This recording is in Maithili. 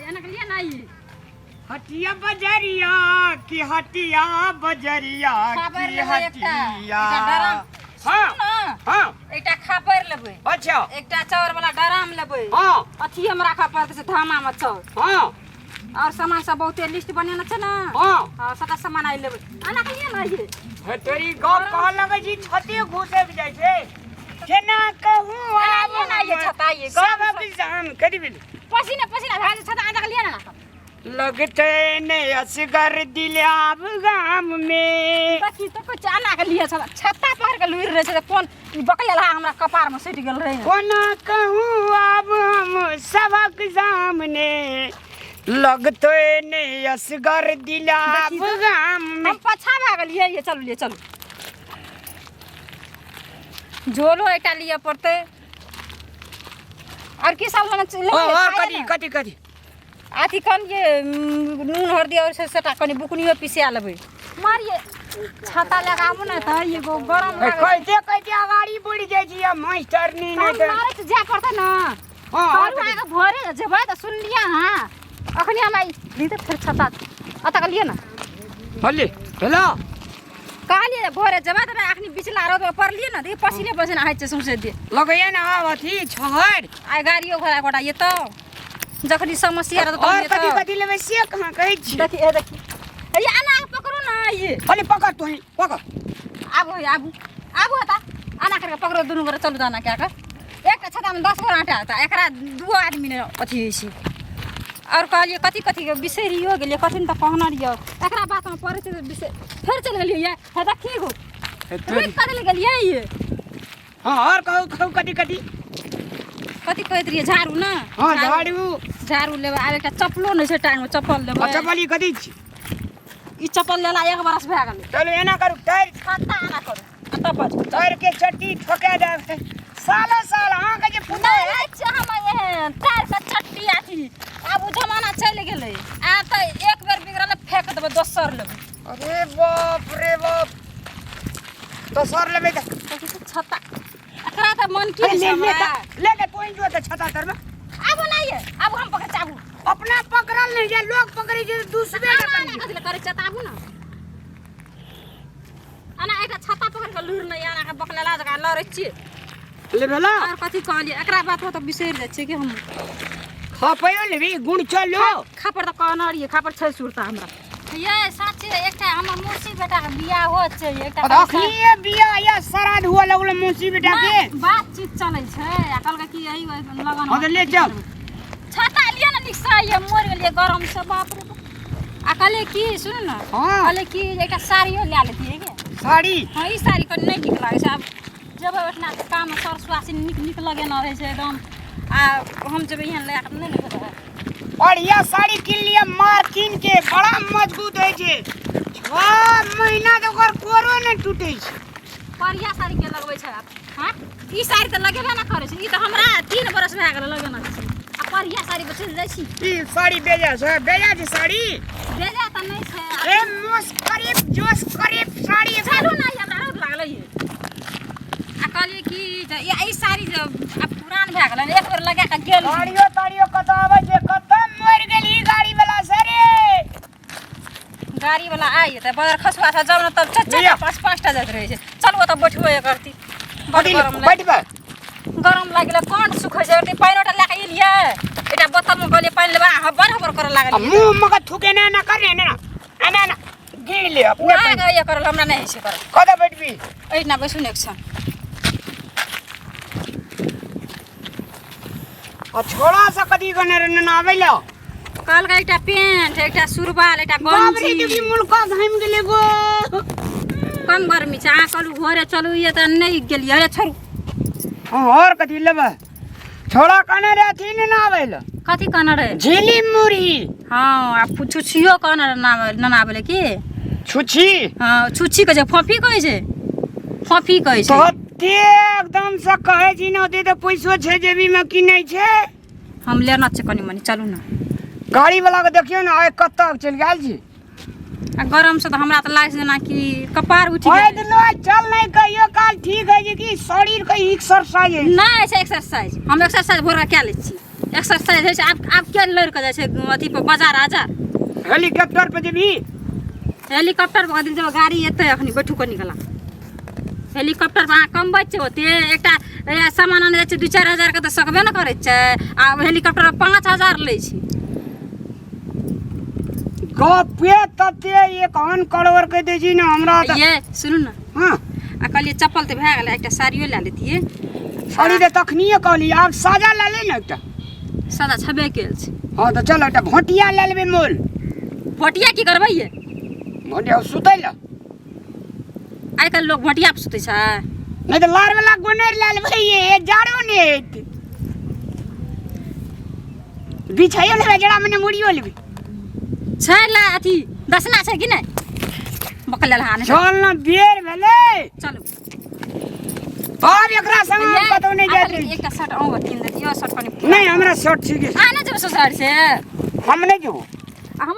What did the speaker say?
एना के लिए ना ई हटिया बजरिया की हटिया बजरिया खापर की लेबै एकटा हटिया। एकटा डराम हाँ सुनू ने हाँ एकटा खापर लेबै अच्छा एकटा चाउर वाला डराम लेबै हाँ अथी हम राखऽ पड़तै से धामा मे चाउर हाँ और सामान सब बहुते लिस्ट बनेने छै ने हाँ हाँ सबटा सामान आइ लेबै एना के लिए ना ये हे तोरी गप कहऽ लगै छी छते घुसैक जाइ छै केना कहूँ एना आब लिए ना ये छता ये सब जाम करी भेल पसीना पसीना भए जाइ छता एना के लिए ना लगते ने असगर दिलाब गाम में देखी तो कुछ आना के लिए छता छता पकड़ के लुरि रहे छै तऽ कोन ई बकलेल हमरा कपार में सटि गेल रहे कोना कहूँ आब हम सबक सामने लगते ने असगर दिलाब देखी तऽ। गाम में हम पछा भए गेलियै ये चलू लिए चलू झोलो एकटा लिअ पड़तै और की सब लेना छै? लेबै और खाइए कथी ने। कथी कथी अथी कन जे नून हरदी और से सबटा कनि बुकनियो पिसा लेबै मारिए छाता लगाबू ने तऽ एगो गरम ए, लागै कहिते कहिते अगाड़ी बढ़ि जाइ छी आ मास्टरनी छै। नहि तऽ मारै तऽ जाय पड़तै ने हँ करू अहाँके भोरे जेबै तऽ सुनलियै अहाँ अखनी हमरा ई तऽ फेर छाता एतऽ के लिअ ने हल्ले भेलो कहलियै जे भोरे जेबै तऽ अखनी बिचला रौदमे पड़लियै ने तऽ ई पसीने पसीना होइ छै सौंसे देह लगैया ने आब अथी छहर आइ गाड़ियो घोड़ा गोटा एतौ जखनी समस्या रहतौ और तखनी कथी एतौ कथी लेबै से कहाँ कहै छी देखी ए देखी ए अना के पकड़ू ना ये हल्ले पकड़ तोही पकड़ आबू हे आबू आबू हता आना करके पकड़ो दुनू गोरे चलू दाना क्या कर एकटा छतामे 10 गो आटा आता एकरा दू आदमी ने अथी होइ छै और कहलियै कथी कथी के बिसरियो गेलियै कथी ने तऽ कहने रहियै एकरा बातमे पड़ै छै तऽ बिसरि फेर चलि गेलियै ये हे देखी गो रुकि कथी लए गेलियै ये हाँ और कहू कहू कथी कथी कथी कहैत रहियै झाड़ू ने हाँ झाड़ू झाड़ू लेबै आब एकटा चप्पलो नहि छै टांगमे चप्पल लेबै अच्छा चप्पल ई कथी छी ई चप्पल लेला एक बरस भए गेलै चलू एना करू टायर छत्ता आना करू आ तब बाजू टायर के चट्टी ठोका जाए सालो साल अहाँके जे पुतोह नहि होइ छै हम एहन टायर के चट्टी अथी आब ओ जमाना चलि गेलै आब तऽ एक बेर बिगड़ल फेंक देबै दोसर लेबै अरे बाप रे बाप दोसर लेबै तऽ देखै छी छत्ता एकरा तऽ मन की अरे होइ ले छै ले हमरा तऽ ले ले तोही जो तऽ छता तरमे आबू नहि ये आबू हम पकड़ चाबू अपना पकड़ल नहीं जाए लोग पकड़े छै तऽ दूसरे आना आना कथी लए करै छै तऽ आबू ने आना एकटा छत्ता पकड़ कऽ लूर नहि आना के बकलेला जकाँ लड़ै छियै ले भेला आओर कथी कहलियै एकरा बात तऽ बिसरि जाइ छियै कि हम खपैयो लेबी गुण चलो खापर तऽ कहने रहियै खापर छै सुरता हमरा ये साचे एकटा हमर मौसी बेटाके बियाह हो छै एकटा अखनिए बियाह या श्राद्ध हुआ लगल मौसी बेटा के बातचीत चलै छै आ कहलकै कि यही लगन हाँ तऽ ले चल छाता लिअ ने निकसा ये मरि गेलियै गरम से बाप रे बाप। आ कहलियै की सुनू ने हाँ। कहलियै कि एकटा साड़ियो लए लेतियै गे साड़ी हँ ई साड़ी कनि नहि नीक लागै छै आब जेबै ओहिठिना काम सर सुहासिन नीक नीक लगेने रहै छै एकदम आ हम जेबै एहन लए कऽ नहि ने हेतै बढ़िया साड़ी किन लिया मार किन के बड़ा मजबूत होइ छै 6 महीना तऽ ओकर कोरो नहि टूटे छै करिया साड़ी के लगबै छै आब हँ ई साड़ी तऽ लगेबे नहि करै छै ई तऽ हमरा 3 बरस भए गेलै लगेना छै आ करिया साड़ी पर चलि जाइ छी ई साड़ी बेजा छै बेजा छै साड़ी बेजा तऽ नहि छै ए मोस करीब जोश करीब साड़ी चलू ने हमरा रौद लागलै ये आ कहलियै कि जे ई साड़ी जे आब पुरान भए गेलै एक बेर लगा कऽ गेल गाड़ियो ताड़ियो कतऽ आबै छै कतऽ मरि गेल ई गाड़ी वाला से रे गाड़ी वाला आइ तऽ बगर खसुआ से जाउ ने तब चारि चारि लिअ। पाँच पाँचटा जाइत रहै छै चलू ओतऽ बैठबो करती बड कथी गरम लागि बैठबै गरम लागि गेलै कंठ सुखै छै एकरती पानि ओटा लए कऽ एलियै एकटा बोतलमे कहलियै पानि लेबै हबर हबर करऽ आ लागलियै मुँह मग थूके ना ना कर ना ना ना गिर ले अपने नहि गैया करल हमरा नहि होइ छै करल कतऽ बैठबी एहिना बैसू ने एक क्षण आ छोड़ा से कथी कने रे ना आबै ला कहलकै एकटा पेंट एकटा सुरबाल एकटा बाप रे गंजी देखी मुल्का घाम गेलै गो कम गर्मी छै अहाँ कहलू घरे चलू ये तऽ नहि गेलियै अरे छोड़ू हाँ और कथी लेबै छोड़ा कने रे अथी ने ना आबै ला कथी कहने रहे झिली मुरही हँ आ छुछियो कहने रहे नाम नना बोले की छुछी हँ छुच्छी कहै छै फोफी कहै छै फोफी कहै छै तते एकदम से कहै छी ने ओते तऽ पैसो छै जेबी में की नहि छै हम लेना छै कनि मनि चलू ने गाड़ी वाला के देखियौ ने आइ कतऽ चलि गेल छी आ गरमसँ तऽ हमरा तऽ लागै छै जेनाकि कपार उठि ओए गेलै दिलो चल नहि कहियो काल ठीक है जे कि शरीर के एक्सरसाइज है नहि छै एक्सरसाइज हम एक्सरसाइज भोर कऽ लै छी एक्सरसाइज होइ छै। आब आब किया लड़ि कऽ जाइ छै अथी पर बाजार आजा? हेलीकॉप्टर पर जेबही? हेलीकॉप्टर पर दिन जब गाड़ी एतै, अखनी बैठू कनी कला हेलीकॉप्टर पर। अहाँ कमबै छै ओते एकटा सामान आनै जाइ छै 2-4 हजार के तऽ सकबे ने करै छै, आ हेलीकॉप्टर 5,000 लै छै। गपे तते 51 करोड़ के दै छी ने हमरा तऽ। ये सुनू ने। हाँ। आ कहलियै चप्पल तऽ भए गेलै, एकटा साड़ियो लए लेतियै। साड़ी तऽ तखनिए कहली, आब साजा लए ले ने एकटा। सादा छबे केल छै। हाँ तऽ चल, एकटा भोटिया लए लेबै मोल। भोटिया की करबै ये? भोटिया सुतै लए। आइ काल्हि लोक भोटिया पर सुतै छै? नहि तऽ लार वाला गोनेर लए लेबै ये, जाड़ो नहि हेतै। बिछाइयो लेबै, जरा मने मुड़ियो लेबै। छै ला अथी दसना छै कि नहि बकल लेल हाने? चल न, बेर भेलै। चलू। आब एकरा संग हम कतौ नहि जाइत रही। एकटा शर्ट अहूँ कीन देतियो, शर्ट कनि। नहि, हमरा शर्ट ठीक। आ नहि जेबै ससुराल से? हम नहि जेबो। आ हमर